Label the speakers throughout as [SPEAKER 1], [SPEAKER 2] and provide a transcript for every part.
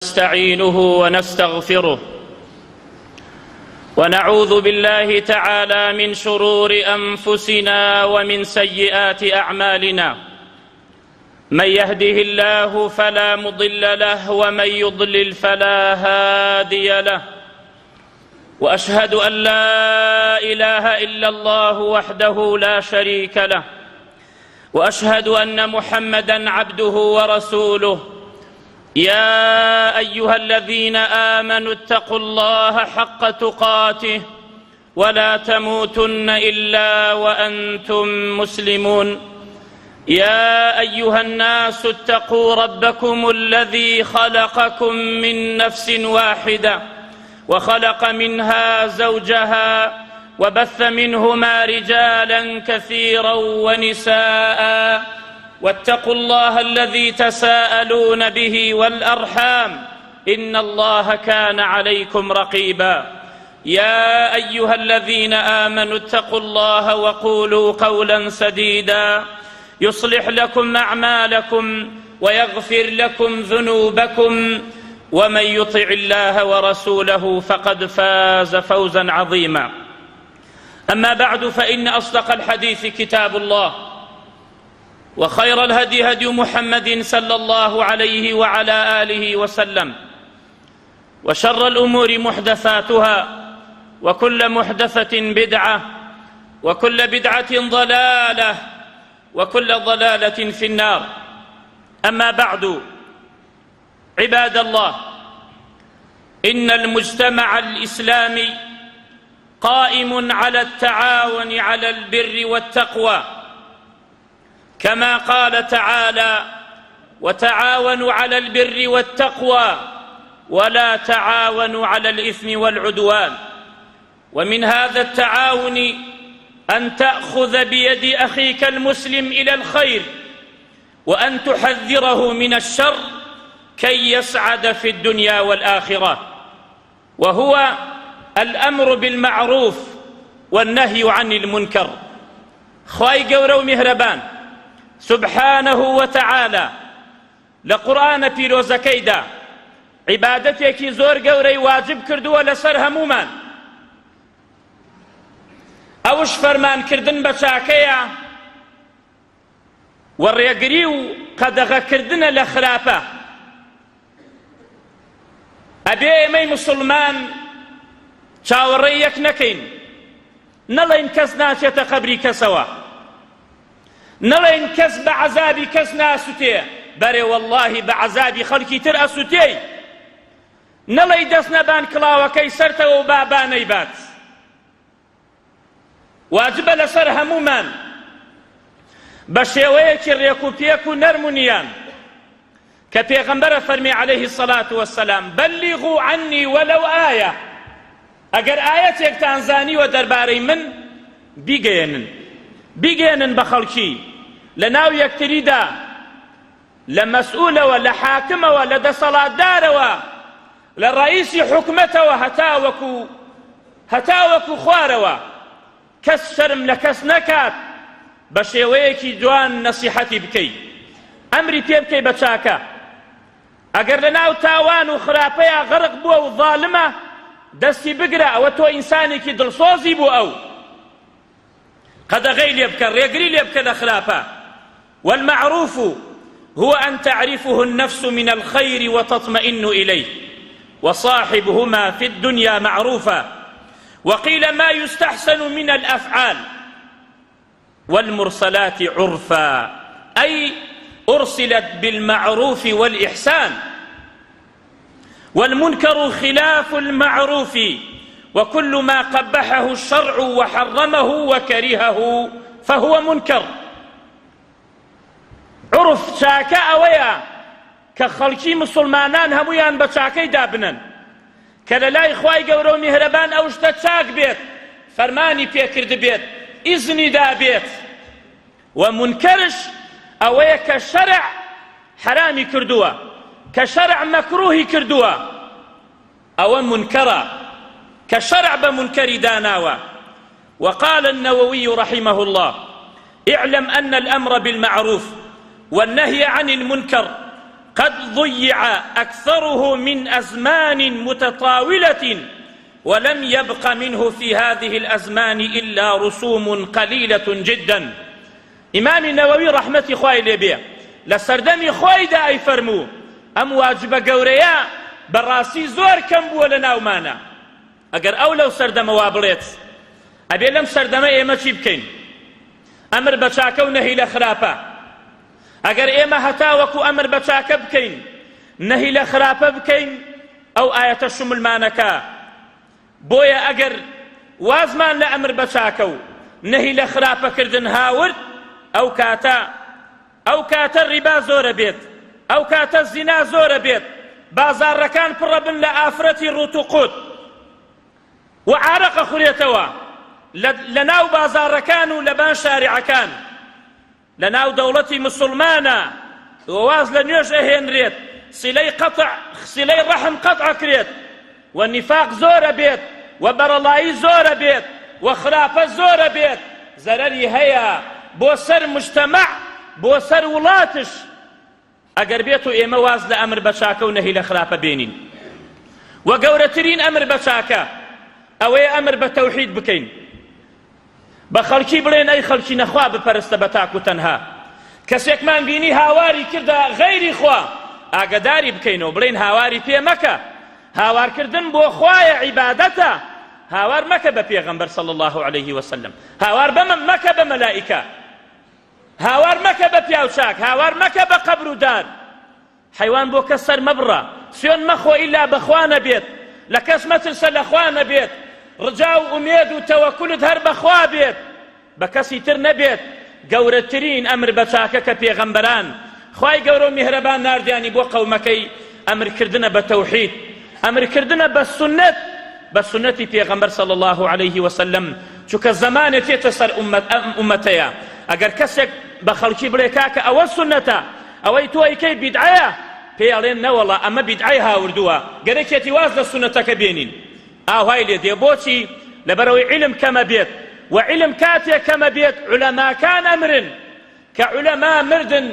[SPEAKER 1] نستعينه ونستغفره ونعوذ بالله تعالى من شرور أنفسنا ومن سيئات أعمالنا من يهده الله فلا مضل له ومن يضلل فلا هادي له واشهد ان لا اله الا الله وحده لا شريك له واشهد ان محمدا عبده ورسوله يا ايها الذين امنوا اتقوا الله حق تقاته ولا تموتن الا وانتم مسلمون يا ايها الناس اتقوا ربكم الذي خلقكم من نفس واحده وخلق منها زوجها وبث منهما رجالا كثيرا ونساء واتقوا الله الذي تساءلون به والارحام ان الله كان عليكم رقيبا يا ايها الذين امنوا اتقوا الله وقولوا قولا سديدا يصلح لكم اعمالكم ويغفر لكم ذنوبكم ومن يطع الله ورسوله فقد فاز فوزا عظيما اما بعد فان اصدق الحديث كتاب الله وخير الهدي هدي محمد صلى الله عليه وعلى اله وسلم وشر الأمور محدثاتها وكل محدثة بدعة وكل بدعة ضلالة وكل ضلالة في النار أما بعد عباد الله إن المجتمع الإسلامي قائم على التعاون على البر والتقوى كما قال تعالى وتعاونوا على البر والتقوى ولا تعاونوا على الإثم والعدوان ومن هذا التعاون أن تأخذ بيد أخيك المسلم إلى الخير وأن تحذره من الشر كي يسعد في الدنيا والآخرة وهو الأمر بالمعروف والنهي عن المنكر خوای گەورە و میهرەبان سبحانه وتعالی لە قورئانە پیرۆزەکەیدا عیبادەتێکی زۆر گەورەی واجب کردووە لەسەر هەموومان ئەوش فەرمانکردن بە چاکەیە و ڕێگری و قەدەغەکردنە لە خراپە ئەبێ ئێمەی موسڵمان چاوەڕێی یەک نەکەین نەڵێین کەس ناچێتە قەبری کەسەوە نەڵێین کەس بە عەزابی کەس ناسوتێ بەرێ وەڵڵاهی بە عەزابی خەڵکی تر ئەسوتێی نەڵێی دەست نەبان کڵاوەکەی سەرتەوە و با با نەیبات واجبە لەسەر هەموومان بە شێوەیەکی ڕێک و پێک و نەرم و نیان کە پێغەمبەرە فەرمی عەلەیه الصلاة والسلام بلغوا عني ولو آیە ئەگەر ئایەتێکتان زانیوە دەربارەی من بیگەیەنن بیگەیەنن بە خەڵکی لە ناو یەکتریدا لە مەسئولەوە لە حاکمەوە لە دەسەڵاتدارەوە لە ڕەئیسی حکومەتەوە هەتاوەکو هەتاوەکو خوارەوە کەس شەرم لە کەس نەکات بە شێوەیەکی جوان نەسیحەتی بکەی ئەمری پێ بکەی بە چاکە ئەگەر لە ناو تاوان و خراپەیا غەرق بووە و ظالمە دەستی بگرە ئەوە تۆ ئینسانێکی دڵسۆزی بۆ ئەو قەدەغەی لێ بکە ڕێگری لێ بکە لە خراپە والمعروف هو أن تعرفه النفس من الخير وتطمئن إليه وصاحبهما في الدنيا معروفا وقيل ما يستحسن من الأفعال والمرسلات عرفا أي أرسلت بالمعروف والإحسان والمنكر خلاف المعروف وكل ما قبحه الشرع وحرمه وكرهه فهو منكر عرف چاکە ئەوەیە کە خەڵکی مسوڵمانان هەموویان بە چاکەی دابنەن کە لە لای خوای گەورە و میهرەبان ئەو شتە چاک بێت فەرمانی پێکردبێت ئیزنی دابێت و مونکەرش ئەوەیە کە شەرع حەرامی کردووە کە شەرع مەکروهی کردووە ئەوە مونکەرە کە شەرع بە مونکەری داناوە وقال النووي رحمه الله اعلم أن الأمر بالمعروف والنهي عن المنكر قد ضيع أكثره من أزمان متطاولة ولم يبق منه في هذه الأزمان إلا رسوم قليلة جدا. ئیمامی نەوەوی ڕەحمەتی خوای لێ بێ لە سەردەمی خۆیدا ئەیفەرموو ئەم واجبە گەورەیە بەڕاستی زۆر کەم بووە لە ناومانە. ئەگەر ئەو لەو سەردەمە وا بڵێت ئەبێ لەم سەردەمە ئێمە چی بکەین؟ ئەمر بە چاکە و نەهی لە خراپە. ئەگەر ئێمە هەتاوەکو ئەمر بە چاکە بکەین نەهی لە خراپە بکەین ئەو ئایەتە شملمانەکە. بۆیە ئەگەر وازمان لە ئەمر بە چاکە و نەهی لە خراپەکردن هاورد ئەو کاتە ئەو کاتە ڕیبا زۆرە بێت، ئەو کاتە زینا زۆرە بێت، بازاڕەکان پڕە بن لە ئافرەتی ڕووت و قوت و عارەق ئەخورێتەوە لە ناو بازاڕەکان و لەبان شارعەکان. لە ناو دەوڵەتی مسوڵمانە و واز لە نوێژ ئەهێنرێت، سیلەی قەتع سیلەی ڕەحم قەتع ئەکرێت و نیفاق زۆرە بێت و بەرەڵایی زۆرە بێت و خراپە زۆرە بێت، زەرەری هەیە بۆ سەر مجتەمەع بۆ سەر وڵاتش. ئەگەر بێتو ئێمە واز لە ئەمر بە چاکە و نەهی لە خراپە بێنین و گەورەترین ئەمر بە چاکە ئەوەیە ئەمر بە تەوحید بکەین بە خەڵکی بڵێن ئەی خەڵکی نەخوا بپەرستە بە تاک و تەنها کەسێکمان بینی هاواری کردە غەیری خوا ئاگەداری بکەینەوە بڵێن هاواری پێ مەکە هاوارکردن بۆ خوایە عیبادەتە هاوار مەکە بە پێغەمبەر صلی الله علیه وسلم هاوار بەمە مەکە بە مەلائیکە هاوار مەکە بە پیاو چاک، هاوار مەکە بە قەبر و دار. حەیوان بۆ کەس سەر مەبڕە، سوێند مەخۆ ئیلا بە خوا نەبێت، لە کەس مەترسە لە خوا نەبێت، ڕجا و ئومێد و تەوەکولت هەر بە خوا بێت، بە کەسی تر نەبێت. گەورەترین ئەمر بە چاکە کە پێغەمبەران خوای گەورە و میهرەبان ناردیانی بۆ قەومەکەی ئەمرکردنە بە تەوحید، ئەمرکردنە بە سوننەت، بە سوننەتی پێغەمبەر صلی اللە علیه وسلم، چونکە زەمانێ تێتە سەر ئوممەت ئەم ئوممەتەیە ئەگەر کەسێک بە خەڵکی بڵێ کاکە ئەوە سوننەتە ئەوەی تۆ ئەیکەی بیدعەیە پێی ئەڵێن نەوەڵا ئەمە بیدعەی هاوردووە گەرەکێتی واز لە سوننەتەکە بێنین ئاوهای لێ دێ بۆچی لەبەرئەوەی عیلم کەمە بێت و عیلم کاتێ کەمە بێت عولەماکان ئەمرن کە عولەما مردن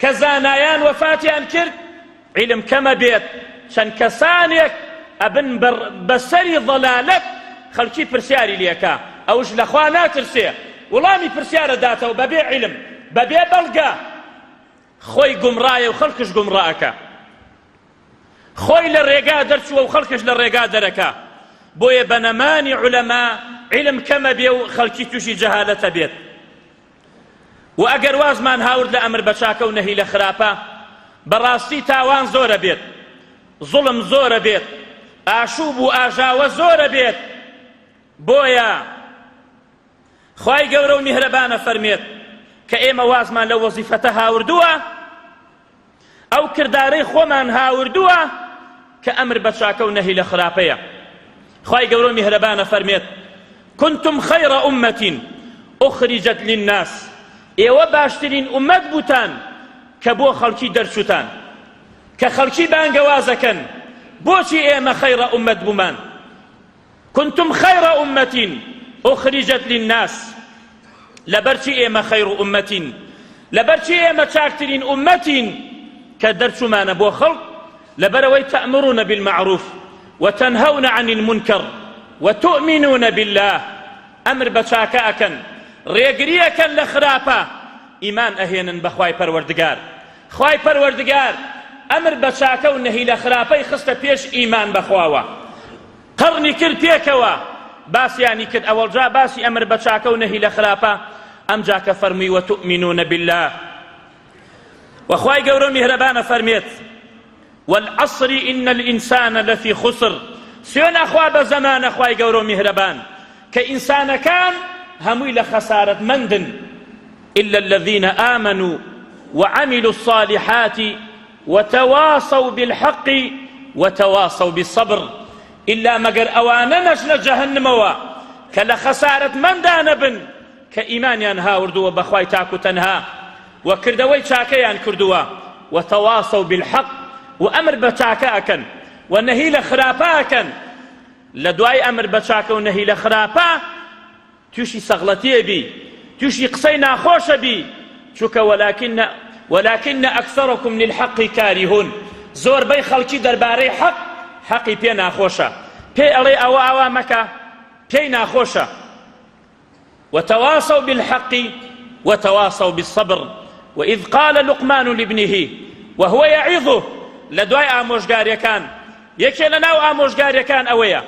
[SPEAKER 1] کە زانایان وەفاتیان کرد عیلم کەمە بێت چەند کەسانێک ئەبن بەسەری ضەلالەت خەڵکی پرسیاری لێکا ئەوش لەخوا ناترسێ وڵامی پرسیارە داتەوە بەبێ عیلم بەبێ بەڵگە خۆی گومڕایە و خەڵکش گومڕا ئەکا خۆی لە ڕێگا دەرچووە و خەڵکش لە ڕێگا دەرەکا بۆیە بە نەمانی عولەما عیلم کەمە بێ و خەڵکی تووشی جەهالەتە بێت وە ئەگەر وازمان هاورد لە ئەمر بە چاکە و نەهی لە خراپە بەڕاستی تاوان زۆرە بێت زوڵم زۆرە بێت ئاشوب و ئاژاوە زۆرە بێت بۆیە خوای گەورە و میهرەبانە فەرمێت کە ئێمە وازمان لە وەزیفەتە هاوردووە ئەو کردارەی خۆمان هاوردووە کە ئەمر بە چاکە و نەهی لە خراپەیە. خوای گەورە و میهرەبان ئەفەرمێت، کنتم خیر امة اخرجت للناس، ئێوە باشترین ئوممەت بووتان کە بۆ خەڵکی دەرچووتان، کە خەڵکی بانگەوازەکەن، بۆچی ئێمە خیر ئوممەت بوومان؟ کنتم خیر امة اخرجت للناس، لەبەرچی ئێمە خیر ئوممەتین؟ لەبەرچی ئێمە چاکترین ئوممەتین کە دەرچوومانە بۆ خەڵک؟ لەبەرئەوەی تأمرون بالمعروف وتنهون عن المنکر وتؤمنون بالله، ئەمر بە چاکە ئەکەن، ڕێگری ئەکەن لە خراپە، ئیمان ئەهێنن بە خوای پەروەردگار. خوای پەروەردگار ئەمر بە چاکە و نەهی لە خراپەی خستە پێش ئیمان بە خواوە. قەڕنی کرد پێکەوە باسیانی کرد ئەوەڵجا باسی ئەمر بە چاکە و نەهی لە خراپە ئەمجا کە فەرمووی وتؤمنون بالله و خوای گەورە و میهرەبانە فەرمێت والعصر إن الإنسان لفی خسر سوێن ئەخوا بە زەمانە خوای گەورە و میهرەبان کە ئینسانەکان هەمووی لە خەسارەتمەندن إلا الذين آمنوا وعملوا الصالحات وتواصوا بالحق وتواصوا بالصبر ئیلا مەگەر ئەوانە نەچنە جەهەنمەوە کە لە خەسارەتمەندا نەبن کە ئیمانیان هاوردووە بە خوای تاک و تەنها و کردەوەی چاکەیان کردووە وتواصوا بالحق و ئەمر بە چاکە ئەکەن و نەهی لە خراپە ئەکەن لە دوای ئەمر بە چاکە و نەهی لە خراپە توشی سەغڵەتیە بی توشی قسەی ناخۆشە بی چونکە ولکن. ولكن أكثركم للحق كارهون. زۆربەی خەڵکی دەربارەی حەق حەقی پێ ناخۆشە، پێی ئەڵێ ئەوە ئاوا مەکە پێی ناخۆشە. وتواصوا بالحق وتواصوا بالصبر وإذ قال لقمان لابنه وهو يعظه. لە دوای ئامۆژگاریەکان یەکێ لە ناو ئامۆژگاریەکان ئەوەیە.